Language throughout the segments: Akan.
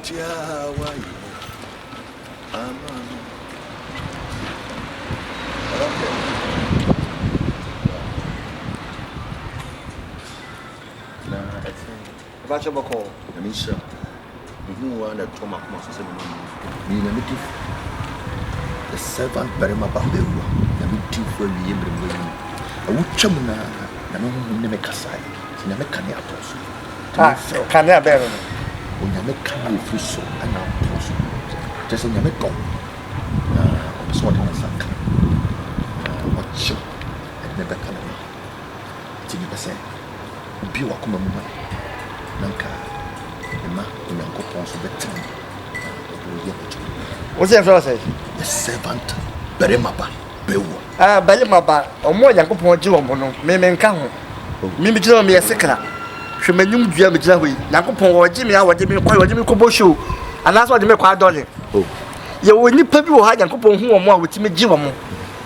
Aberanteɛ a woayɛ ama no. Aberanteɛ. Na ɛte. Ɛbɛkyɛ bɔkɔɔ. Nyame nhyira wo. Mehu wo ara na ɛtɔ m'akoma so sɛ me ma mu. Meyɛ Nyame difo. The servant barima ba bɛwura. Nyame difo awie mmerɛ mu ayi. Awotwa mu na Nyame honhom ne me kasae. Sɛ Nyame kanea atɔ so. Ah, kanea bɛn no no? Onyame kanea ɛfiri soro ɛna atɔ so. Kyerɛ sɛ Nyame dɔ na ɔpɛ sɛ ɔde ne nsa ka na ɔkyew ɛde ne bɛka ne ho. Nti mepɛ sɛ wobue w'akoma mu ma me na nka mema Onyankopɔn nso bɛtena mu na ɔde wo yɛ n'adwuma. Wo sɛ yɛfrɛ wo sɛ? The servant barima ba Beua. Ah, barima ba, ɔmo a Nyankopɔn gye wɔn no, me menka ho. Me megyina hɔ meyɛ sekra. Hwɛ m'anim dua megyina hɔ yi. Nyankopɔn ɔgye me a ɔde me kɔ, ɔde me kɔbɔ show anaasɛ ɔde me kɔ adɔre. Oh. Yɛwɔ nnipa bi wɔ hɔ a Nyankopɔn hu wɔn a wɔtumi gye wɔn.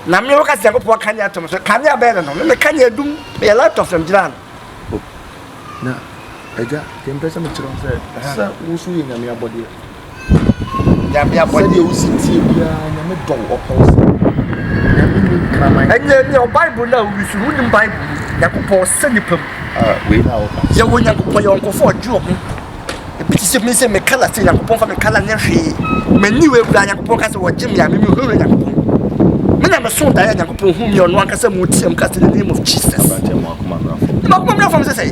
Na me wɔka sɛ Nyankopɔn kanea ato me so. Kanea bɛyɛ no no, me me kanea dum, meyɛ laptop na megyina ano. Oh. Na agya, deɛ mpɛ sɛ mekyerɛ wo sɛ, sɛ wo nso yɛ Nyame abɔdeɛ. Nyame abɔdeɛ. Sɛdeɛ wosi tie biara, Nyame dɔ wo, ɔpɛ wo sɛ. Nyame ni nkraman. Ɛnyɛ nyɛ Bible na woyi so, wonim Bible mu. Nyankopɔn sɛ nipa mu. Ah, wei na woka. Yɛwɔ Nyankopɔn, yɛwɔ nkurɔfoɔ ɔgye wɔn. Ebi te sɛ me sɛ me kala sɛ Nyankopɔn fa me kala nyɛ hwee. M'ani wei koraa Nyankopɔn ka sɛ wɔgye me a, me mehunu Nyankopɔn. Me na meso daeɛ a Nyankopɔn hu me ɔno ankasa mu team ka sɛ in the name of Jesus. Aberanteɛ mo akoma mmra fam. Mo akoma mmra fam sɛ sɛ.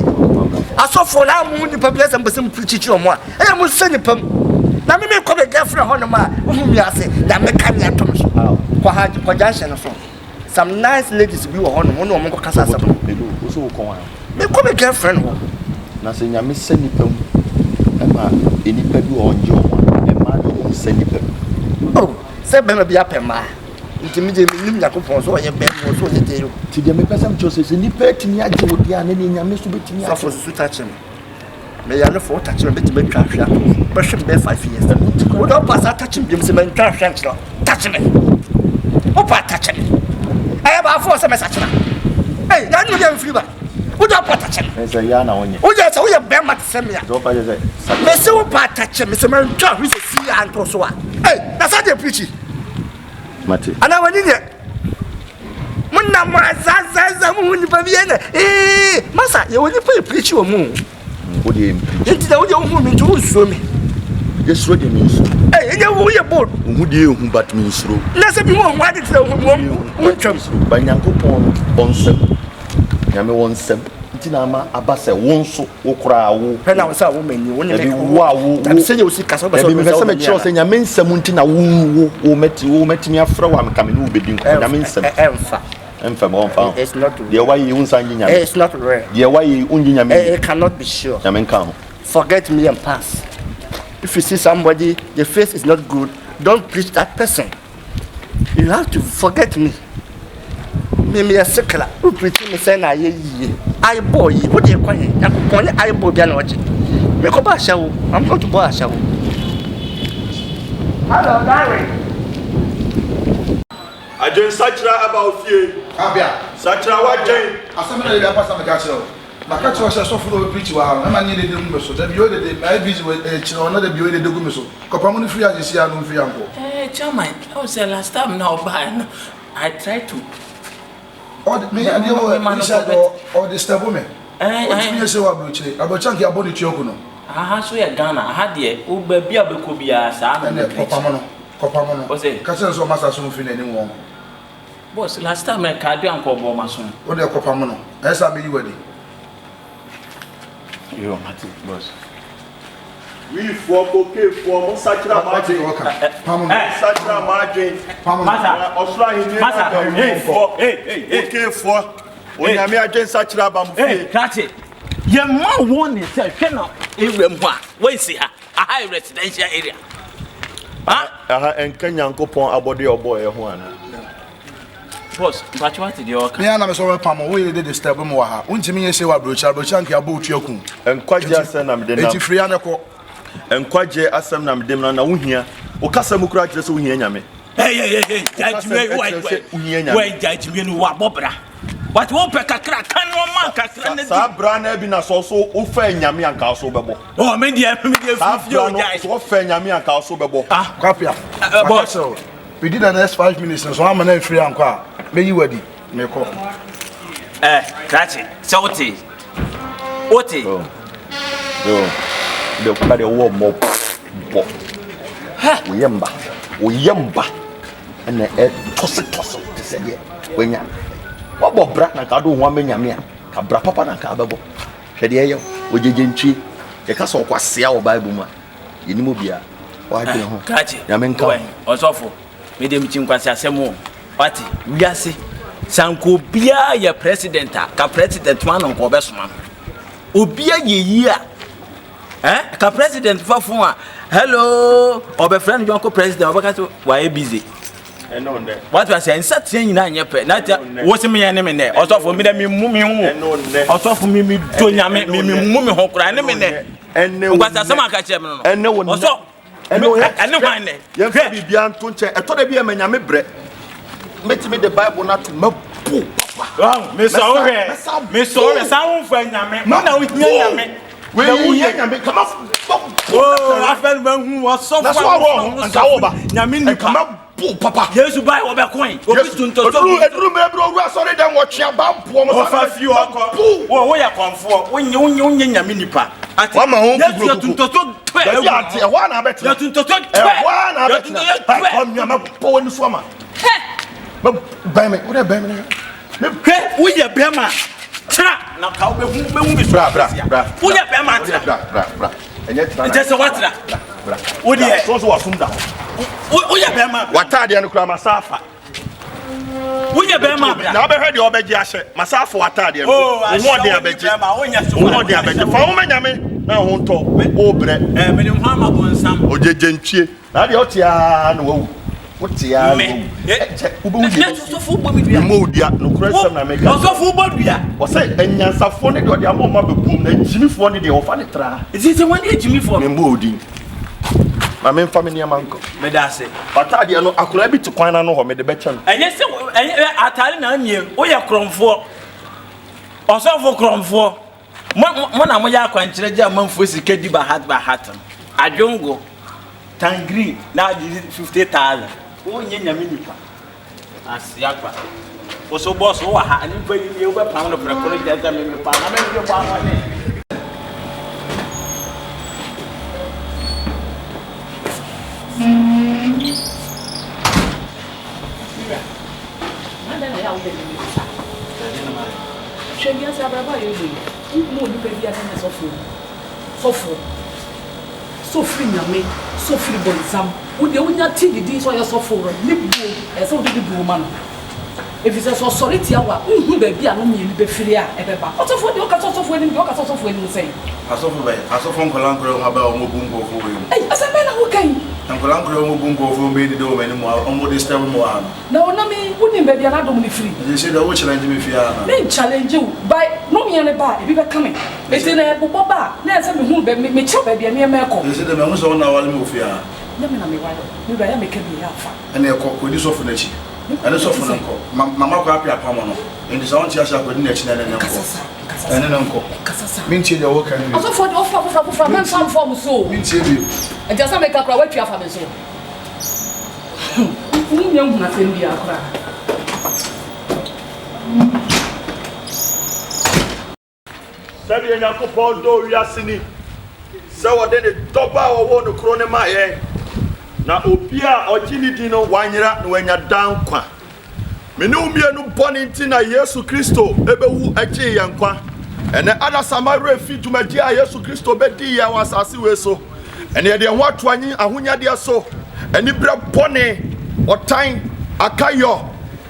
Asɔfoɔ na mo nipa bi asɛm pɛ sɛ mo preach kyerɛ wɔn a, ɛyɛ mo nsɛ nipa mu. Na me mekɔ me girlfriend hɔ nom a, wohu mi ase, Nyame ka me ato me so. Kɔ ha, kɔ junction no so. Some nice ladies bi wɔ hɔ nom, wo ne wɔn nkɔ kasa asɛm. Wo so wokɔ hwan? Mekɔ me girlfriend hɔ. Na sɛ Nyame sɛ nipa mu ɛma nnipa bi wɔ hɔ ngye wɔn a, mmaa deɛ wɔn nsɛ nipa mu. Oh, sɛ bɛrima bi apɛ mmaa, nti me deɛ menim Nyankopɔn sɛ ɔyɛ bɛrima o, sɛ ɔyɛ deɛ o. Nti deɛ mepɛ sɛ mekyerɛ sɛ, sɛ nipa atumi agye wo deɛ a, na neɛ Nyame nso bɛtumi agye wo. Sɔfo susu takye me. Me yarefo wo takye me bɛtumi atwa ahwe ato so. Wobɛhwe me bɛyɛ 5 years. Wode wopa saa takye me biom sɛ mantwa ahwe ankyerɛ wo. Takye me. Wopa takye me. Ɛyɛ baafo sɛ mɛsakyera. Ei, na ɛno deɛ mfiri ba. Wode wopa takye me. Ɛsɛ yɛ na wonyɛ. Woyɛ sɛ woyɛ bɛrima te sɛ me a. Sɛ wopa kyɛ sɛ sakye. Mese wopa takye me sɛ mantwa ahwe sɛ si anto so a. Ei, na saa deɛ pirikyi. Mate. Anaa w'ani nyɛ. Mo nam azazaza mo hu nipa bi yɛ na ee masa yɛ wɔ nipa yɛ pirikyi wɔ mu. Wo deɛ mpirikyi. Nti na wo deɛ wohu mi nti wo nsuro mi. Yɛ suro deɛ mi nsuro. Ee ɛnyɛ wo yɛ bold. Wo deɛ ehu but mi nsuro. Na sɛ bi hu ɔho ade tena wo wo ntwam. Ba Nyankopɔn no ɔnsɛm. Nyame wɔ nsɛm. Nti na ama aba sɛ wo nso wo koraa wo. Hwɛ na wo sɛ wo mani wo ne me. Dabi wo a wo wo. Dabi sɛ yɛ osi kasa wo bɛ sɛ Dabi mepɛ sɛ mekyerɛ sɛ Nyame nsɛm nti na wo wo wo mɛti wo mɛtumi afrɛ wo a meka me ne wo bɛdi nkɔmmɔ Nyame nsɛm. Ɛmfa. Ɛmfa mu ɔmfa ho. It's not real. Deɛ wayɛ yi wo nsa ngye Nyame. It's not real. Deɛ wayɛ yi wongye Nyame. It cannot be sure. Nyame nka ho. Forget me and pass. If you see somebody the face is not good, don't preach that person. You have to forget me. Me meyɛ sekla. Wo preach me sɛ na ayɛ yie. Eyeball yi, wo deɛ kɔ he? Nyankopɔn ne eyeball bia na ɔgye. Mekɔbɔ ahyɛwo. I'm going to bɔ ahyɛwo. Hello, darling. Adwen sakyera aba wo fie. Abia. Sakyera w'adwen. Asɛm na yɛde apa sɛ meka kyerɛ wo. Maka kyerɛ wo sɛ sɔfo na ɔbɛpreach wɔ ha no, mɛma no nyɛ dede ngu me so. Da bi ɔyɛ dede, mayɛ busy wɔ akyire hɔ na da bi ɔyɛ dede gu me so. Kɔpam no firi ha seesei ara na ɔmfiri ha nkɔ. Eh, chairman, ɛwɔ sɛ last time na ɔbaa no, I try to. Ɔde me adeɛ wɔ inside ɔ ɔ disturb me. Ɔntumi nyɛ sei wɔ aburokyire. Aburokyire anka yɛabɔ ne tua ku no. Aha nso yɛ Ghana, aha deɛ wo baabi a wobɛkɔ biara saa na Ɛnna wɔpreach. kɔpam no, kɔpam no. Ɔsɛ. Ka kyerɛ no sɛ ɔmma saa so mfiri n'anim wɔnkɔ. Boss, last time ɛka ade anka ɔbɔɔ m'asom. Wo deɛ kɔpam no, ɛyɛ saa mɛyi wo adi. Yo, mate, boss. Wiifoɔ, kokeefoɔ, monsakyera mo adwen. Monsakyera mo adwen. Na ɔsoro ahenni no abɛn. Wiifoɔ, kokeefoɔ, Onyame adwen sakyera aba mo fie. Krakye, yɛma warning sɛ hwɛ na area mu hɔ a, wɔnsi ha. Aha yɛ residential area. Aha ɛnka Nyankopɔn abɔdeɛ a ɔbɔeɛ ho anaa? Boss, mpakyɛ wate deɛ ɔka. Me ara na me sɛ wɔbɛpam wo, wo yere de disturb me wɔ ha. Wontumi nyɛ sei wɔ aburokyire, aburokyire anka yɛabɔ wo tua ku. Nkwagye asɛm na mede nam. Enti firi ha na kɔ. Nkwagye asɛm na mede nam na wohia. Wo kasa mu koraa kyerɛ sɛ wohia Nyame. Hey, hey, hey, hey, Wo kasa mu kyerɛ sɛ wohia Nyame. Wɔ gya gyimie no wabɔ bra. Wate wopɛ kakra ka nneɛma kakra na di. Saa bra na bi na sɛ ɔso wofɛ nyame anka ɔso bɛbɔ. Oh me deɛ me deɛ Saa fifie bra no ogyae. sɛ wɔfɛ nyame anka ɔso bɛbɔ. Ah Kwapia. boss. Maka kyerɛ wo. Within the next 5 minutes no so ama na mfiri ankɔ a mɛyi wadi mekɔ. Eh krakye sɛ wote wote. Oh. Yo. De kura de wɔ mɔ bɔ. Woyɛ mba. Woyɛ mba. Ɛna ɛtɔse tɔse te sɛ deɛ wanya. Wabɔ bra na nka do ho ama nyame a. Ka bra papa na nka abɛbɔ. Hwɛ deɛ ɛyɛ wo. Ogyegye ntwie. Yɛka sɛ ɔkwasea wɔ Bible mu a. Yɛnim obiara. Wadwene ho. Krakye. Nyame nka ho. Ɔsɔfo me deɛ mekyi nkwasi asɛm o. Wate wiase sɛ anka obiara yɛ president a ka president ma no nka ɔbɛsoma no. Obiara yɛ yie a eh ka president fa phone a hello ɔbɛfrɛ no yɔnko president ɔbɛka sɛ wayɛ busy. Wate ase nsa tea nyinaa nyɛ pɛ na tia wo se meyɛ ne me nɛ ɔsɔfo mi dɛ mi mu mi ho ɔsɔfo mi mi do nyame mi mi mu mi ho koraa ne me nɛ nkwasi asɛm aka kyerɛ mi no no ɔsɔ ɛne hwan nɛ yɛmfa biribiara nto nkyɛn ɛtɔ da bi ɛma nyame brɛ mɛtumi de bible no ato mɛbo papa mesɔ wo hwɛ mesɔ wo hwɛ saa wo mfa nyame mo na wohia nyame na wohia nyame kama Oh, afɛn bɛ hu ɔsɔfo na so awɔ ho nka wɔ ba nyame nipa kama bo papa Yesu ba wɔ bɛ kɔn obi tun tɔ oduru eduru mmerɛ bi owura sɔre dɛm wɔtwe aba mpoɔ mo ɔfa fi ɔkɔ wo woyɛ kɔnfoɔ wonyɛ wonyɛ wonyɛ nyame nipa ate Wama ho Yesu kukurukuku. yɛ tuntɔtɔ twɛ Baabi a ate ɛhɔ a na abɛtena yɛ tuntɔtɔ twɛ ɛhɔ a na yɛ abɛtena tuntɔtɔ twɛ ɛkɔ mmea mɛbɔ w'ani so ama mɛ bɛn me wode bɛn me na hwɛ woyɛ bɛrima tena na ka wobɛhu wobɛhu me so bra bra bra woyɛ bɛrima tena bra bra bra ɛnyɛ tena nkyɛ sɛ woatena bra bra Wo deɛ- so so wasum da hɔ woyɛ bɛrima bra w'ataadeɛ no koraa masa afa woyɛ bɛrima bra na wobɛhwɛ deɛ ɔbɛgye ahyɛ masa afa w'ataadeɛ no Oh, wo ho ɔden abɛgye wo ho ɔden abɛgye fa wo ma nyame na ho ntɔ wo brɛ Eh, mede ho ama bonsam ogyegye ntwie na deɛ ɔte ara na wawu wote ara na Me. wawu ɛkyɛ wobɛwu Na yɛ ɔsɔfo bɔ me dua. mmɔ wo dua nokorɛ sɛm na meka Ɔsɔfo bɔ dua. ɔsɛ anyansafoɔ ne deɛ ɔde ama ɔma bɛbuom na agyimifoɔ ne deɛ ɔfa ne traa Nti sɛ wɔn yɛ gyimifoɔ no. memmɔ wo din ma memfa me nneɛma nkɔ Meda ase. W'ataadeɛ no akwadaa bi te kwan n'ano hɔ mede bɛkyɛ no Ɛnyɛ sɛ ɛnyɛ ataare na amie woyɛ korɔmfoɔ. Ɔsɔfo korɔmfoɔ. Mo mo na moyɛ akwankyerɛ gye amanfoɔ sika di bahat bahat no. Adwongo tangreen na agye 50,000. Wonyɛ nyame nipa. Asiakwa. Woso bɔs wowɔ ha nipa yi nie wobɛpam no prɛko no kyerɛ sɛ me mepa na me bɔ afɔde. Hwɛ wiase abrabɔ a yɛrebɔ yi, wohu onipa bi a na nyɛ sɔfoɔ, sɔfoɔ, sɛ ɔfiri Nyame, sɛ ɔfiri bɔnsam, wo deɛ wonya te ne din sɛ ɔyɛ sɔfoɔ no, ne buo, ɛsɛ sɛ wode ne buo ma no. Ɛfiri sɛ sɛ ɔsɔre tia wo a, wonhu baabi a no mmienu bɛfiri a ɛbɛba. Ɔsɔfoɔ deɛ ɔkasa ɔsɔfoɔ anim deɛ ɔkasa ɔsɔfoɔ anim sɛn? Asɔfo bɛn? Asɔfo nkwadaa nkwadaa a wɔn aba a wɔn bu nkurɔfoɔ wɔ yi mu. Ei, asɛm bɛn na woka yi? Nkwadaa nkwadaa a wɔn bu nkurɔfoɔ wɔn bɛyɛ dede wɔ wɔn anim a wɔn disturb mu wɔ ha no. Na ɔnam yi, wonim baabi a n'adom no firi? Nti sɛ deɛ wo challenge me fie ha na. Me nchallenge wo, by nnɔmea no ba a, ebi bɛka me. Nti na ɛbobɔ ba a, na ɛsɛ sɛ mehu baabi, mekyerɛ baabi a nneɛma rekɔ. Nti sɛ deɛ mahu sɛ wo na aware me wɔ fie ha. Nyɛ me na meware wo, me wura, yɛ a meka bi ɛyɛ afa. Ɛnna ɛkɔ, kɔdi sɔfo no akyi. Ɛne sɔfo no nkɔ. Ma, mama kɔ apɛ apam no. Enti sɛ wonte ase a, kɔdi n'akyi na ɛne no nkɔ. Ɛne no nkɔ. Mentie deɛ woka no bio. Ɔsɔfoɔ deɛ ɔfra foforɔ foforɔ a, mɛmfa mfa wɔn so o. Mentie bio. Nti asɛm a meka koraa, woatwi afa me so. Wonnya nhunu asɛm biara koraa. Sɛdeɛ Nyankopɔn dɔɔ wiase ni, sɛ ɔde ne Dɔba a ɔwoo no koro no maa yɛn, na obi a ɔgye ne di no wanyera na wanya daa nkwa. Me ne wo mmienu bɔne nti na Yesu Kristo bɛwu gyee yɛn nkwa. Ɛnɛ adasamma werɛ fi dwumadie a Yesu Kristo bɛdii yɛn wɔ asase wei so. Ɛnɛ yɛde yɛn ho ato anyi ahonyadeɛ so, aniberɛ bɔne, ɔtan, akayɔ,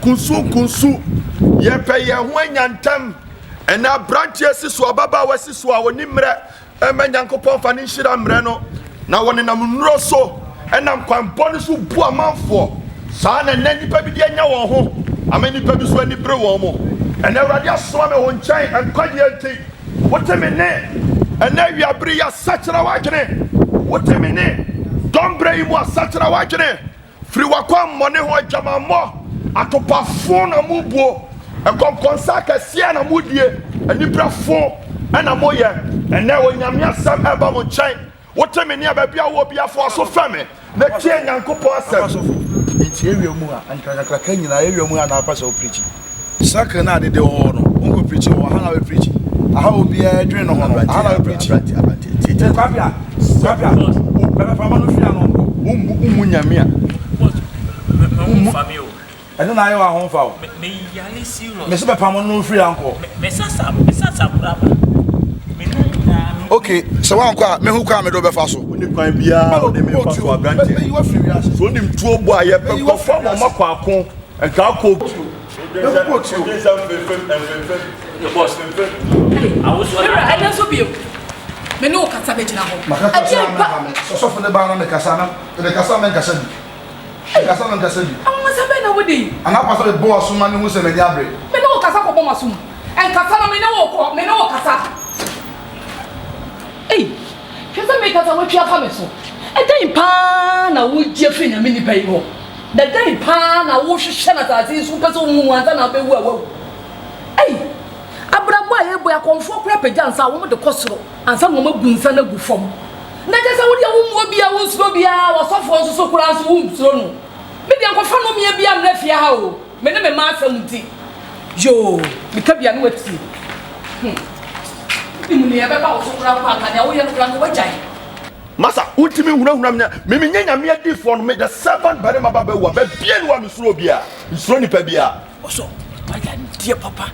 kunsunkunsu. Yɛpɛ yɛn ho anya ntɛm. Ɛnɛ aberanteɛ si so, ababaawa si so a ɔni mmerɛ mma Nyankopɔn mfa ne nhyira mmerɛ no, na wɔnenam nnuro so nam kwan bɔne so bu amanfoɔ. Saa na ɛnɛ nnipa bi de anya wɔn ho ama nnipa bi so ani bere wɔn mo. Ɛnɛ Awurade asoma me wo nkyɛn nkwagyeɛ nti. Wote me nne ɛnɛ awiabere yi a, sakyera w'adwene. Wote me nne dɔmberɛ yi mu a, sakyera w'adwene. Firi w'akwammɔne ho, adwamammɔ, atopafo na mobuo. Nkɔnkɔnsa akɛseɛ na modie, anibrɛfo na moyɛ. Ɛnnɛ Onyame asɛm ɛba mo nkyɛn. Wote me nne a, baabi a wowɔ biara fa w'aso frɛ me na tie Nyankopɔn asɛm. Nti area mu ha nkrakakraka nyinaa area mu ha na apɛ sɛ wo preachi. Circle no a dede wɔ hɔ no wo nkɔ preachi wɔ hɔ aha na wobɛ preachi aha obiara dwene ne ho no aha na wobɛ preachi. Ee Kwabia Kwabia bɛbɛ fa ma no firi ano nkɔ. Wommu wommu Nyame a. Boss me me ho nfa me o. Ɛno na ayɛ wo a ho nfa wo. Me me yare serious. Me se bɛpam no no mfiri ha nkɔ. Me me sasa me sasa kora ba. Me no nyinaa no. Okay sɛ wankɔ a mehu kwan a mede wo bɛfa so. Wonni kwan biara a wode me fa so abranteɛ. Mɛyi wo afiri wiase. Sɛ wonim tuo bɔ a yɛ pɛ kɔfa ma ɔma kɔ ako nka akɔ. Mɛbɔ tuo. Boss. Awuraa ɛnɛ nso bio me ne wo kasa bɛgyina hɔ. Maka kyerɛ sɛ ama me sɔsɔfo ne ba na mekasa na mekasa menkasa bi. Mekasa menkasa bi. Anwanwasɛm bɛn na wode yi? Anaa wopɛ sɛ mebɔ w'asom ma mehu sɛ m'ani abere? Me ne wo kasa kɔbɔ m'asom. Nkasa na me ne wo kɔ, me ne wo kasa. Ei, hwɛ sɛ mekasa woatwi afa me so. Ɛdɛn paa na wogye afiri Nyame nipa yi hɔ? Na dɛn paa na wohwehwɛ no asase yi so wopɛ sɛ wohu ansa na wobɛwu a woawu? Ei, abrabɔ a yɛbɔ yi, akɔmfoɔ koraa pagya nsa a wɔde kɔ soro ansa na wɔabu nsa no agu fam. Na kyerɛ sɛ wo deɛ wommu obiara, wonsuro obiara, ɔsɔfoɔ nso so koraa nso wonsuro no. Me deɛ nkɔfa nnɔmeɛ biara mmra fie ha o, me ne me mma asɛm nti. Yoo, meka bi a na watie. Hmm. Wonim nea ɛbɛba wo so koraa mpo anka nea woyɛ no koraa nka woagyae. Masa, wontumi nhunahuna me, me menyɛ Nyame adiyifoɔ no, me the servant barima ba bɛwu a, baabiara nni hɔ a mesuro obiara, nsuro nipa biara. Ɔsɔ wayɛ adeɛ papa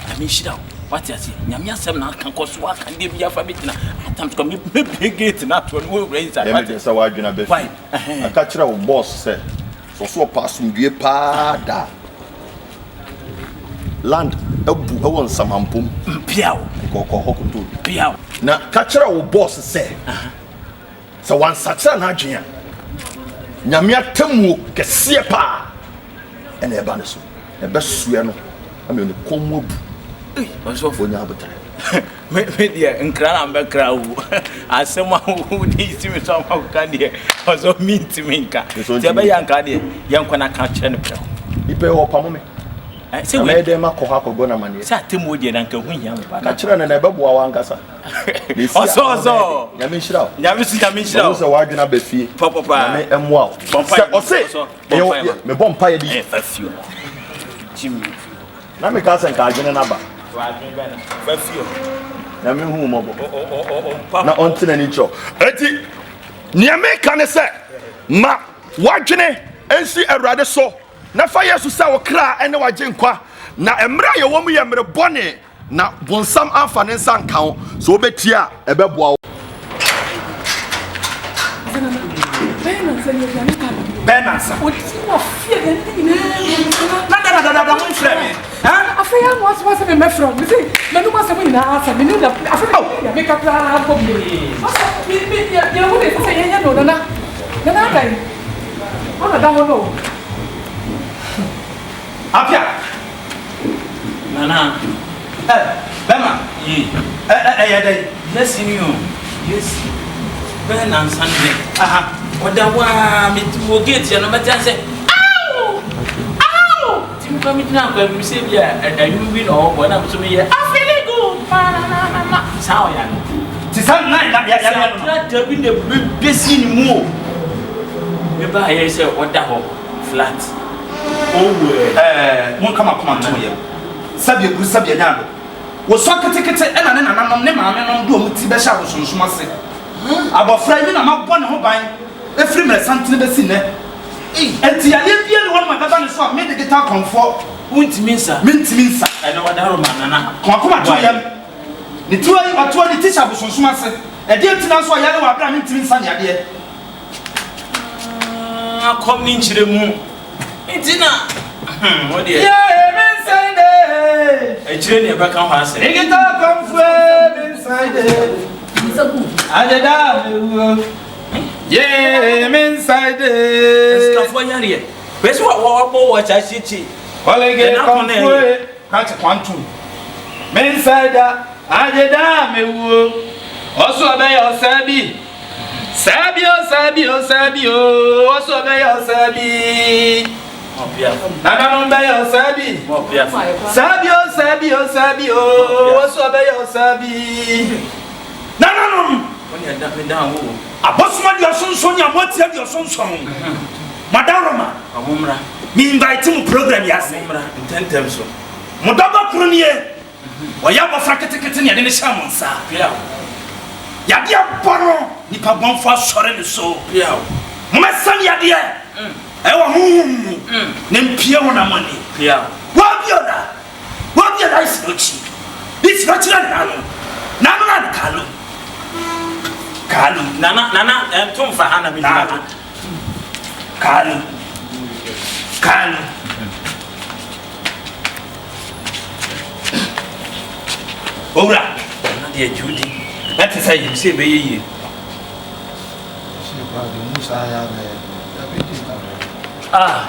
nyame nhyira wo wate aseɛ nyame asɛm na aka kɔ so aka deɛ bia fa bɛgyina atam so mɛbie gate no atoɔ no wɔwura inside Ɛyɛ me den sɛ w'adwene aba Why? fie. Aka kyerɛ wo boss sɛ sɛ ɔso ɔpɛ asomdwie paa da a, land abu wɔ Nsamampom. Piaw. Nka ɔkɔ hɔ kɔtɔ bi. Piaw. Na ka kyerɛ wo boss sɛ sɛ wansakyera n'adwene a, Nyame atemmuo kɛseɛ paa ɛna ɛba ne so. Ɛbɛsoɛ no ama ne kɔn mu abu. Ɔsɔfo. Ɔnya aboterɛ. Me me deɛ nkra na mbɛkra wo. Asɛm a wode si me so ama woka deɛ ɔsɔ mentumi nka. Nti ɛbɛyɛ anka deɛ yɛnkɔ na ka kyerɛ no prɛko. Nipa yi ɔpamo me. Sɛ Na mɛyɛ dɛn makɔ hɔ akɔbɔ no amaneɛ? Sɛ atemmuo deɛ na nka ho hia me paa. Ka kyerɛ no na ɛbɛboa wo ankasa. Ɔsɔ ɔsɔ. Nyame nhyira wo. Nyame so nyame nhyira wo. Mahu sɛ w'adwene aba fie. Pɔpɔpaa. Nyame mmoa wo. Sɛ ɔse ɛyɛ mebɔ mpaeɛ bi. Ɛfa fie hɔ. Jimmy. Na meka sɛ nka adwene no aba. W'adwene bɛn na fa fie hɔ. Nyame hu wo mmɔbɔ. Na ɔnte n'ani nkyerɛ wo. Enti nea meka ne sɛ ma w'adwene nsi Awurade so na fa Yesu sɛ wo kra ne w'agyenkwa. Na mmerɛ a yɛwɔ mu yɛ mmerɛ bɔne. Na bonsam amfa ne nsa anka wo. Sɛ wobɛtie a, ɛbɛboa wo. Bɛɛ nansa. Na dada dada dada mo nfrɛ me. Afei ano asoma sɛ memmɛfrɛ wo. Mese m'anum asɛm nyinaa asɛ me ne na afei me meka koraa mpo bio. Ɔsɛ me me yɛhu ne sɛ yɛnyɛ no nana nana adan ɔna da hɔ no. Apia. Nana. Ɛ bɛma. Yi. Ɛ ɛ ɛyɛ dɛn? Yɛsi ni o. Yɛsi. Bɛyɛ nansa ni dɛ. Aha. Ɔda hɔ aa me wɔ gate yɛ no mɛte asɛ. Aw! Aw! Ti mi kura mi gyina akwa mi sɛ bi a ɛnwom bi na ɔwɔ bɔ na mi nso mi yɛ afiligu pa na na na na saa ɔyɛ no. Ti saa na ya ya ya no. Saa da bi na besi ne mu o. Me ba yɛ sɛ ɔda hɔ flat. Owu ɛ. Ɛɛ, monka mo akoma nto mo yam. Sɛdeɛ kuru sɛdeɛ nyaado. Wosua ketekete na ne nananom ne maamenom de wɔn ti bɛhyɛ abosonsom ase. Abɔfra yi, me na mabɔ ne ho ban firi mmerɛsantene bɛsi nnɛ. Enti yadeɛ biara nni hɔnom a ɛbɛba ne so a me digital kɔmfoɔ Wontumi nsa. mentumi nsa. Ɛnɛ ɔdaroma nana. Ka w'akoma to yam. Ne ti ayi, watoa ne ti hyɛ abosonsom ase. Ɛdeɛn nti na nso ɔyare wɔ aberɛ a mentumi nsa ne yadeɛ? Akɔm ne nkyerɛmu nti na hmm wo deɛ. Yeah, me nsɛn de. Akyire ne ɛbɛka ho asɛm. Nikita kɔmfue me nsɛn de. Adeda me wuo. Yeah, me nsɛn de. Asikafoɔ yareɛ. Bɛsi wɔ wɔbɔ wɔ kyakyekyee. Kɔlege kɔmfue krakye kwantum. Me nsɛn da. Adeda me wuo. Ɔso ɔbɛyɛ ɔsɛ bi. Saa bi o, saa bi o, saa bi o, ɔsɔ bɛyɛ ɔsaa bi. Nananom bɛyɛ wo saa bi. Saa bi o, saa bi o, saa bi o, wo so ɔbɛyɛ wo saa bi. Nananom! Abosom aduɔsonson ne amoatia aduɔsonson. Madaroma, me invite mo program yi ase. Mo dɔba koro nie. Ɔyɛ abɔfra ketekete na yɛde no hyɛɛ mo nsa. Yadeɛ abɔ no, nnipa bɔnfo asɔre ne so. Mommɛsa no yadeɛ ɛwɔ honhom mu na mpue honam ani. Wɔabio na wɔabio na isi n'akyi. Isi n'akyi na nano. Nano na ne kalu. Kalu. Nana, nana, ɛnto mfa ha na megyina. Nano. Kalu. Kalu. Owura, na deɛ gye wodi. Ɛte sɛ yim sɛ ɛbɛyɛ yie. Ah,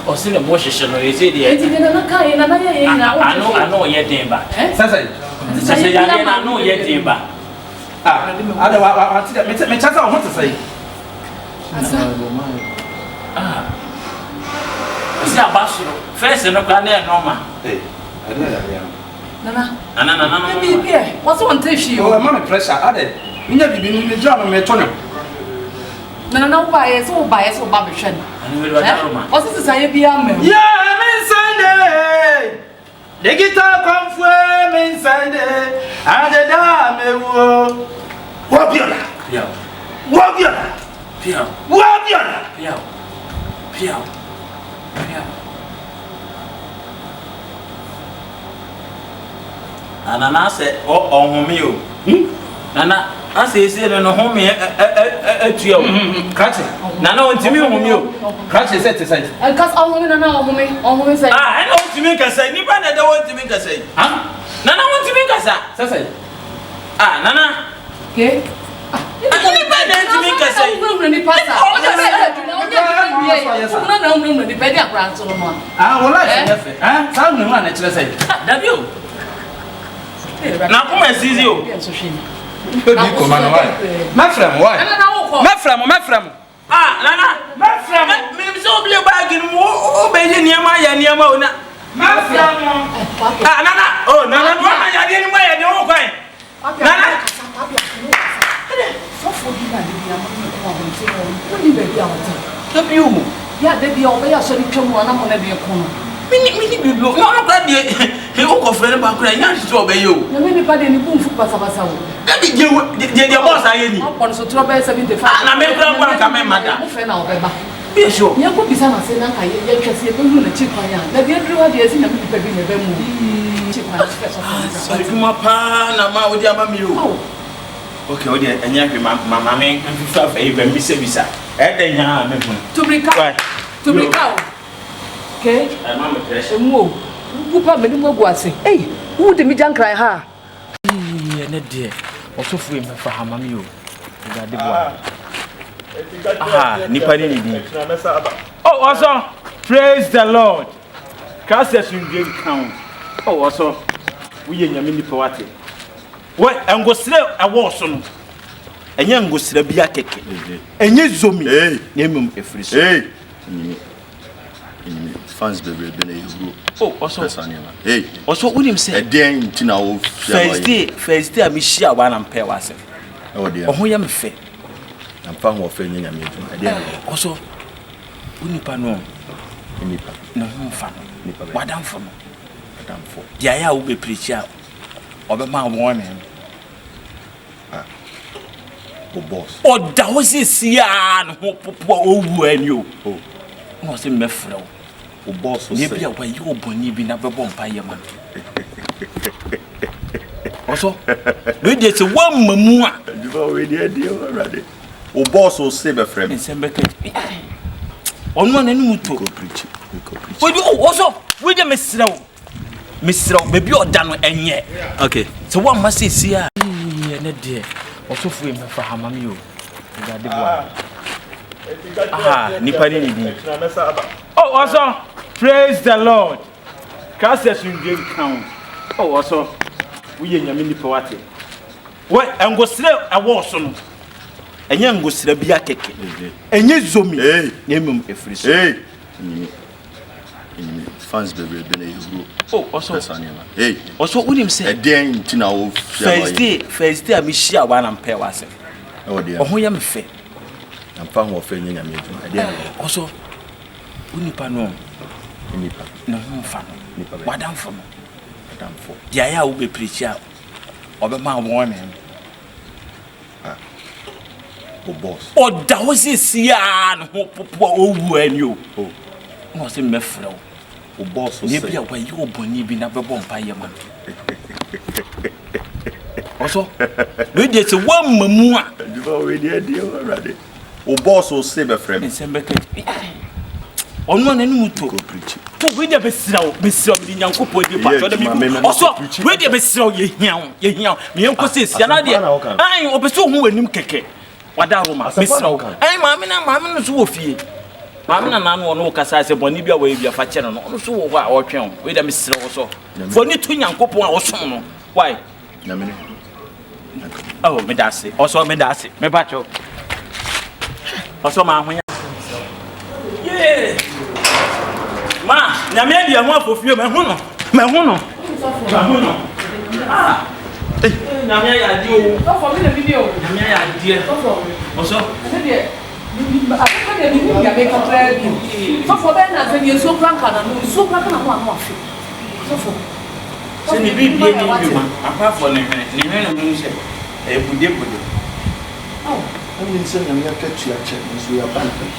ɔse ne bo hyehye no ɛsɛ deɛ. Enti deɛ nana ka yɛ nana yɛ yɛ nyinaa wo ano ano yɛ den ba. Sɛ sɛ. Sɛ sɛ yadeɛ no ano yɛ den ba. Ah, ada wa wa wa ti dɛ mekyɛ sɛ ɔho te sɛ yi. Asa. Ah. Ɔsi aba soro. Fɛs no koraa na ɛyɛ nɔɔma. Ee, ɛno yɛ yadeɛ no. Nana. Nana nana no. Ebi bi ɛ, wɔsi wɔn te hwee o. Ɛma mi pressure adɛ. Minya bibi mi mi gyina no mi to no. Nana na wo ba yɛ sɛ wo ba yɛ sɛ wo ba bɛhwɛ no. Ɔsi sisan yɛ bi ama mu. Yɛ mi nsan de. Digita kwanfue mi nsan de. Adeda mi wuo. Wabiola. Wabiola. Wabiola. Piaw. Piaw. Piaw. Na nana sɛ ɔhome o. Hmm? Nana asɛ ese no no home atua o. Krakye. Nana ɔntumi nhome o. Krakye sɛ te sɛ. Nkasa ɔhome nana ɔhome ɔhome sɛ. Ah ɛna ɔntumi nkasa nipa na ɛda ɔntumi nkasa yi. Nana ɔntumi nkasa. Sɛ sɛ. Ah nana. Ke. Nipa na ntumi nkasa yi. Nipa nipa sa. Ɔnyɛ adwuma ɔnyɛ adwuma wie yɛ. Wúna na wúna nipa ɛdi akora nso no a. Ah wọ́n láì fẹ́ fẹ́. Ah saa wúna wúna na ɛkyerɛ sɛ. Dabi o. Na akoma esizi o. Ebi kɔma no wae. Mɛfrɛ mo wae. Mɛfrɛ mo mɛfrɛ mo. Ah nana. Mɛfrɛ mo. Menim sɛ wobie baagi no mu wobɛyi nneɛma ayɛ nneɛma o na. Mɛfrɛ mo. Ah nana. Oh nana no ama yadeɛ no mu ayɛ den wo kwan. Nana. Sɔfoɔ bi na de bi ama no kɔ abɔnten hɔ wonni baabi a ɔte. Dabi o. Yɛ a da bi a ɔbɛyɛ asɔre twa mu a na mo ne de ko no. Mini mini biribi o. Na ɔno koraa deɛ he wokɔ frɛ no ba koraa ɛnyɛ ahwehwɛ sɛ ɔbɛyɛ o. Nyame nipa deɛ ne bo nfu basabasa o. Dabi deɛ deɛ deɛ bɔɔs ayɛ ni. Wabɔ no sotorɔ bɛyɛ 75. Ah na me koraa mpo anka mɛmma da. Mo frɛ na ɔbɛba. Woyɛ sure? Yɛnkɔ bisa no ase na anka yɛhwɛ sɛ yɛbɛhunu n'akyi kwan a. Na deɛ aduru ha deɛ yɛse Nyame nipa bi na ɛbɛ mu o. Akyi kwan frɛ sɔfo no bra. Adwuma paa na ma wode ama me o. Ao. Okay wo deɛ ɛnyɛ hwee ma ma ma me mfifa afa yi bɛ mbisa bisa. Ɛdɛn haa me hunu. Tu mirika tu mirika o. Kay. Ɛma me pressure. Emu o. Wo bu pa m'anim agu ase. Ei wo de me gya nkran ha a. Eii ɛnɛ deɛ ɔsɔfo yi mɛfa ha ma me o Awurade boa me aha nipa ne ne din oh ɔsɔ praise the lord Christ asomdwe nka wo oh ɔsɔ woyɛ nyame nipa wate wɔ ngosrɛ ɛwɔ so no ɛnyɛ ngosrɛ bi akɛkɛ ɛnyɛ zomi na mmom ɛfiri so Enyim fans bebrebe na ehuro. Oh, ɔsɔ. Pɛsa nneɛma. Hey. Ɔsɔ wonim sɛ. Ɛdeɛn nti na wo fia First day, first day a mehyia wa na mpɛ w'asɛm. Ɛwɔ deɛ. Ɔho yɛ me fɛ. Na mfa ho ɔfɛ nyɛ nyame adwuma. Ɛdeɛn na. Ɔsɔ. Wo nipa no. Nipa. Ne ho mfa no. Nipa bɛ. W'adamfo no. Adamfo. Deɛ ayɛ a wobɛpirikyi a ɔbɛma wɔn ne. Ah, wo boss. Ɔda hɔ seesei a ne ho popo a ɔwu ani o. Oh. Na ɔsɛ mmɛfrɛ wo. Wo boss sɛ. Ebi a wayɛ wo bɔne bi na bɛbɔ mpa yɛ ma no. Ɔsɔ, wei deɛ sɛ woamma mu a. Adwuma wei deɛ ɛdeɛ wɔ awurade. Wo boss se bɛfrɛ me. Nsɛm bɛka ɔno a n'anim to. Mekɔ preach, mekɔ preach. Wei deɛ ɔsɔ, wei deɛ mesrɛ wo. Mesrɛ wo, baabi a ɔda no ɛnyɛ. Okay. Sɛ woamma seesie a. Eii, ɛnɛ deɛ, ɔsɔfo yi mɛfa ha ma me o. Awurade boa me. Aha, nipa ne ne din. Oh, ɔsɔ, praise the Lord. Christ asomdwe nka wo. Oh, ɔsɔ, woyɛ nyame nipa wate. Wɔ ngosrɛ ɛwɔ so no, ɛnyɛ ngosrɛ bi akɛkɛ. Ɛnyɛ zomi, na mmom ɛfiri so. Hey. Fans bebrebe na ehuru. Oh, ɔsɔ. Pɛ saa nneɛma. Hey. Ɔsɔ wonim sɛ. Ɛdeɛn nti na wo fia First day, first day a mehyia wa na mpɛ w'asɛm. Ɛwɔ deɛ. Ɔho yɛ me fɛ. Na mfa ho ɔfɛ nyɛ nyame adwuma. Ɛdeɛn na. Ɔsɔ wo nipa no. Nipa. Ne ho mfa no. Nipa bɛ. W'adamfo no. Adamfo. Deɛ ayɛ a wobɛ pirikyi a ɔbɛma wɔn ne no. Ah. Wo boss. Ɔda hɔ siesie a ne ho popo a ɔwu ani o. Oh. Na ɔsɛ mmɛfrɛ wo. Wo boss sɛ. Ebi a wɔayɛ wo bɔne bi na bɛbɔ mpa yɛ ma no. Ɔsɔ. Wei deɛ sɛ woamma mu a. Adwuma wei deɛ ɛdeɛ wɔ awurade. Wo boss se bɛfrɛ me. Nsɛm bɛka ɔno a n'anim to. To wei deɛ bɛsrɛ wo bɛsrɛ wo mede Nyankopɔn di pa kyɛ ɔdɛ mebu ɔsɔ wei deɛ bɛsrɛ wo yɛhia wo yɛhia wo meyɛ nkɔ sɛ sia na deɛ ɛn ɔpɛ sɛ ɔhu w'anim kɛkɛ wada Roma mesrɛ wo ɛn maame na maame no nso wɔ fie maame na nano ɔno kasa sɛ bɔne bi a wɔyɛ bi afa kyɛ no no ɔno nso wɔ hɔ a ɔretwɛn wo wei deɛ mesrɛ wo sɔ fɔ ne to Nyankopɔn a ɔsom no why Nyame ne. Oh, me da ase. Ɔsɔ me da ase. Me pa kyɛw. Ɔsɔ ma ahonya. Yeah. Ma, nyame adi ɛho afofio ma hu no. Ma hu no. Ma hu no. Ah. Hey. Nyame ayɛ adeɛ o. Sɔfo mi na mi ni o. Nyame ayɛ adeɛ. Sɔfo. Ɔsɔ. Ɛne deɛ akeka deɛ mi hu nyame kakra bi. Sɔfo bɛn na sɛ deɛ nsuo kura nka na no nsuo kura ka na ho ano afe. Sɔfo. Sɛ ne biribi ani nnwuma apart for ne hwene, ne hwene ho sɛ ɛyɛ bude bude. Ao, wonnim sɛ Nyame akatua kyɛ, nanso yɛaba ntɛm.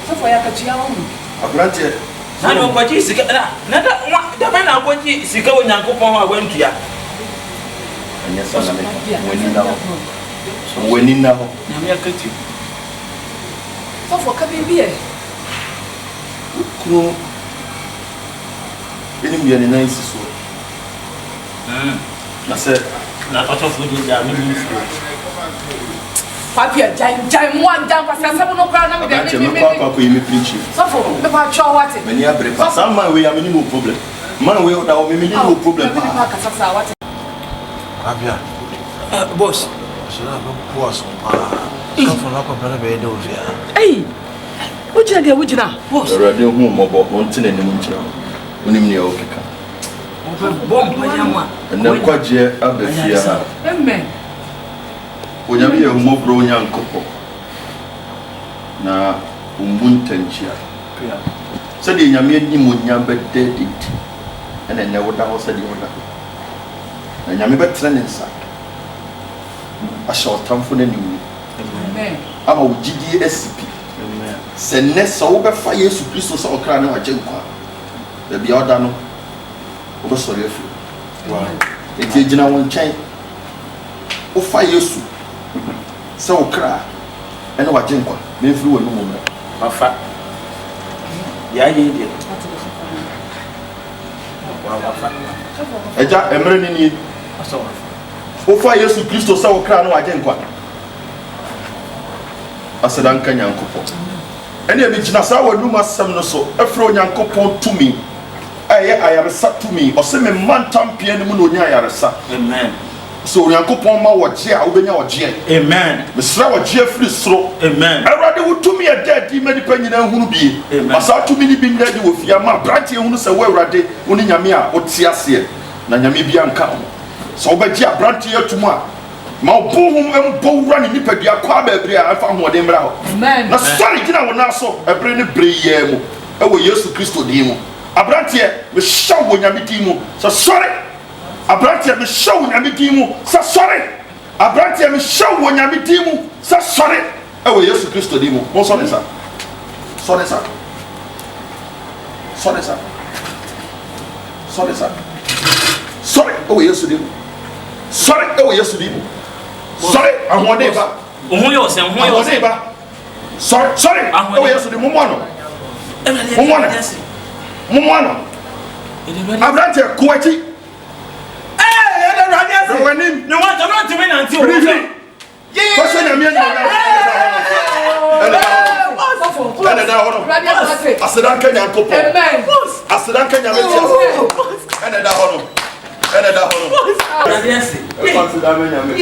Sɔfo ɛyɛ akatua wahu. Abranteɛ, Na deɛ ɔkɔgyee sika na na da wa da bɛn na akɔgye sika wɔ Nyankopɔn hɔ a wantua? Ɛnyɛ saa na meka, mo ani nna hɔ, mo ani nna hɔ. Nyame akatua. Sɔfo ka biribi ɛ. Wo kunu. Enim deɛ ne nan si soɔ. Na sɛ. Na ɔsɔfo deɛ gyaa me ne nsuo. Papi gyae gyae mmoa gyae nkwasiasɛm no koraa na me deɛ Aberanteɛ mɛkɔ akɔ akɔyi me preaching. Sɔfo mepa kyɛw wate. M'ani abere paa saa man wei a me ne no wɔ problem man wei ɔda hɔ me me ne no wɔ problem paa. Nipa kasa saa wate. Kwabia. Eh, boss. Ɔsoro a bɛbu aso paa. Sɔfo no akɔpɛ no bɛyɛ dɛ ofie ha. Ei! Wogyina deɛ wogyina. Boss. Awurade nhu wo mmɔbɔ na ɔnte n'anim nkyerɛ wo. Wonim nea wokeka. Wɔbɛbɔ mpaeɛ ama. Ɛnnɛ nkwagyeɛ aba fie ha. Amen. Onyame yɛ ahummɔborɔ Onyankopɔn, na ɔmmu ntɛnkyea. Sɛdeɛ Nyame animuonyam bɛda adi nti, ɛna ɛnnɛ woda hɔ sɛdeɛ woda hɔ yi. Na Nyame bɛtene ne nsa ahyɛ ɔtamfo no aniwuo. Ama wo gyidie asi pi sɛ nnɛ sɛ wobɛfa Yesu Kristo sɛ ɔkra ne w'Agyenkwa a, baabi a ɔda no, wobɛsɔre afiri hɔ. Enti ɛgyina wo nkyɛn. Wofa Yesu sɛ wo kra ne w'Agyenkwa, memfiri w'anomu mmra. Mafa. Deɛ ayɛ yi deɛ. Wafa. Agya, mmerɛ no nie. Wofa Yesu Kristo sɛ wo kra ne w'Agyenkwa. Aseda nka Nyankopɔn. Ɛnneɛ megyina saa w'anum asɛm no so frɛ Onyankopɔn tumi a ɛyɛ ayaresa tumi. Ɔse me mma ntampea no mu na ɔnya ayaresa. Amen. Sɛ Onyankopɔn ma wo ɔgyeɛ a, wobɛnya ɔgyeɛ. Amen. Mesrɛ ɔgyeɛ firi soro. Amen. Awurade, wo tumi a ɛda adi ma nnipa nyinaa hunu bie. Amen. Ma saa tumi no bi nna adi wɔ fie ha ma aberanteɛ hunu sɛ wo Awurade, wone Nyame a wote aseɛ, na Nyame biara nka wo ho. Sɛ wobɛgye aberanteɛ yi atom a, Ma wo honhom mmɔ wura ne nipadua kwaa baabi a ɛmfa ahoɔden mmra hɔ. Na sɔre gyina wo nan so ɛbere ne bere yi ara mu wɔ Yesu Kristo din mu. Aberanteɛ, mehyɛ wo wɔ Nyame din mu sɛ sɔre! Aberanteɛ, mehyɛ wo Nyame din mu sɛ sɔre! Aberanteɛ, mehyɛ wo wɔ Nyame din mu sɛ sɔre! Wɔ Yesu Kristo din mu, monsɔ ne nsa. Sɔ ne nsa. Sɔ ne nsa. Sɔ ne nsa. Sɔre wɔ Yesu din mu. Sɔre wɔ Yesu din mu. Sɔre ahoɔden ba. Ohun yɛ ɔsɛn, ohun yɛ ɔsɛn. Ahoɔden ba. Sɔre, sɔre wɔ Yesu din mu. Momoa no. Momoa no. Momoa no. Aberanteɛ, kɔ akyi. Ɛɛ, Hwɛ w'anim. Ne wɔn tɔ n'ɔntumi nante o. Hwirihwiri. Kɔhyɛ Nyame animuonyam. Ɛna ɛda hɔ no. Aseda nka Nyankopɔn. Aseda nka Nyame ti ase. Ɛna ɛda hɔ no. Ɛna ɛda hɔ no. Ɛfa aseda ma Nyame.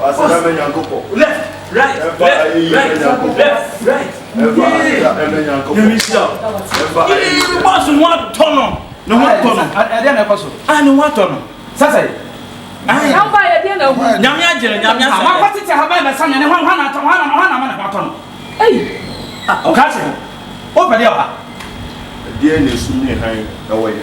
Aseda ma Nyankopɔn. Left, right, left, right, left, right. Nyame nhyira wo. Yee, boss ho atɔ no. Ne ho atɔ no. Ɛdeɛ na ɛkɔ so. Ah, ne ho atɔ no. Sɛsɛ. Namba yɛ deɛ na ahu. Nyame agye no, Nyame asa. Makɔ tete ahaban bɛsa me ne hwan hwan na atɔ hwan na hwan na ama ne ho atɔ no. Ei. Ah, ɔka kyerɛ. Wopɛ deɛ ɔha. Ɛdeɛn na esum ne hann wɔ yɛ?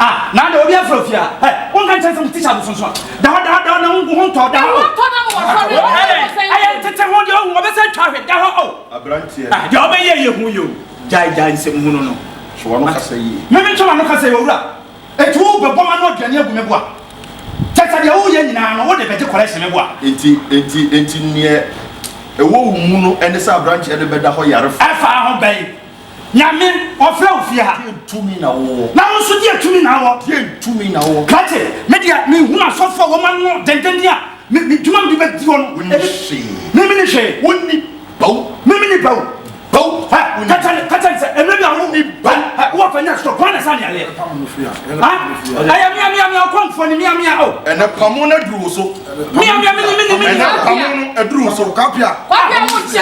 Ah, na de obi afrɛ ofie a, ɛ, wonka nkyɛn sɛ mo tikya abosonso a. Da hɔ, da hɔ, da hɔ, na wo ho ntɔ, da hɔ. Ɛho ntɔ na mo wɔ sɔre, Ɛyɛ, ɛyɛ ntete ho deɛ ɔhu, ɔbɛsɛ twa ahwɛ, da hɔ, o. Aberanteɛ. Ah, deɛ ɔbɛyɛ yɛ hu yɛ o. Gyae, gyae nsɛm hunu no. Hwɛ w'ano kasa yie. Me mentwe m'ano kasa yie, owura. Enti wo bɛbɔ m'ano aduane agu me bo a? Kyɛ sɛ deɛ woreyɛ nyinaa no, wode bɛgye kɔlɛhyen me bo a? Enti, enti, enti neɛ ɛwɔ wo mu no ne sɛ aberanteɛ no bɛda hɔ yarefo? Ɛfa ho bɛn? Nyame, ɔfrɛ wo fie ha. Deɛn tumi na wowɔ? Na wo nso deɛn tumi na wowɔ? Deɛn tumi na wowɔ? Krakye, me deɛ menhunu asɔfoɔ a wɔn ano dendenden a me, me dwuma mede bɛdi hɔ no. Wonni hwee. Me menni hwee. Wonni bawu. Me menni bawu. Bawu. Hɛ, ka kyerɛ, ka kyerɛ no sɛ, mmerɛ bi a wo, Wonni bawu. hɛ, wowɔ fa nya stroke, hwan na ɛsa ne yareɛ? Ha? Ɛyɛ mea, mea, mea, ɔkɔmfoɔ ni, mea, mea, o. Ɛnɛ pamo no aduru wo so. Mea, mea, meni, meni, meni. Ɛnɛ pamo no aduru wo so. Kapia. Kwabia wo nkyɛ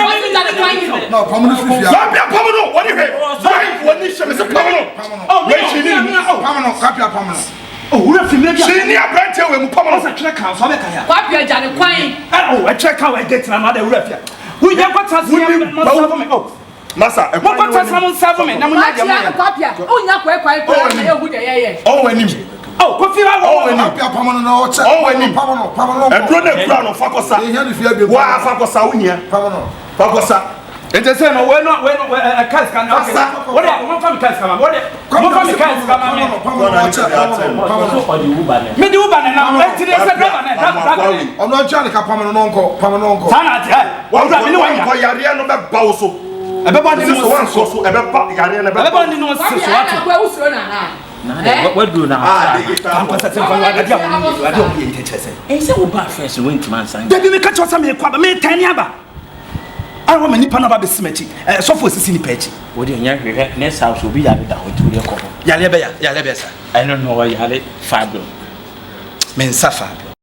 wɔsi dane kwan yi. Na pamo no firi fia. Kapia pamo no, wɔne hwɛ. Wɔn wɔne hyɛ me sɛ pamo no. Oh, mea, mea, mea, o. Pamo no, kapia pamo no. Oh, wura fi mmerɛ bi a. Hyɛ ni aberanteɛ wɔ mu pamo no. Ɔsɛ twerɛ kan so abɛka ya. Kwabia gya ne kwan. Ɛ o, ɛtwerɛ kan wɔ ɛgye tena no ada wura fi a. Wo yɛ nkɔ tena se yɛ mo nsafo me o. Masa, ɛkwan Mo nkɔ tena se na mo nsafo me na mo nya deɛ mo yɛ. Kwabia, o nya kwan kwan kwan na yɛ hu deɛ yɛ yɛ. Ɔwɔ anim. Oh, kofi wa wɔ Ɔwɔ anim. Kapia pamo no na ɔkyɛ. Ɔwɔ anim. Pamo no, pamo no. Ɛduro na ekura no fa kɔsa. Ehia ne fie abie. Waa fa kɔsa wo hia. Pamo no. Fa kɔsa. Nti sɛ no wei no wei no ɛ ɛ kaa sika no okay. Kasa. Wo de mo fa mi kaa sika ma me. Wo de mo fa mi kaa sika ma me. Pamo no, ɔkyɛ, pamo no, pamo no. Ɔde wo ba ne. Me de wo ba ne nam. Eti de sɛ driver ne driver ne. Ɔno atwa ne ka pamo no na ɔnkɔ, pamo no ɔnkɔ. Saa na ate ɛ. Owura me ne wanya. Wankɔ yareɛ no bɛba wo so. Ɛbɛba ne Sɛ no wankɔ so ɛbɛba yareɛ no ɛbɛba bɛba. ne no Kwabia so ɛna ate. akɔ ewusuro na na. Na de waduro na Ah, digital. Ankasa sɛ nfa ade a wɔn yɛ ade a wɔn yɛ nkyɛnkyɛn sɛ. Ɛyɛ sɛ wo ba first no wontumi ansan. Dabi mi ka kyerɛ sɛ mi kɔ aba mi tɛn ni aba. Ara wɔn nipa na ba bɛ si m'akyi ɛ sɔfo esisi nipa akyi. Wo deɛ nyɛ hwehwɛ ne saa so obi yare da hɔ nti wo deɛ kɔ hɔ. Yareɛ bɛya yareɛ bɛyɛ sa. Ɛno no ɔyare fibro. Me nsa fibro.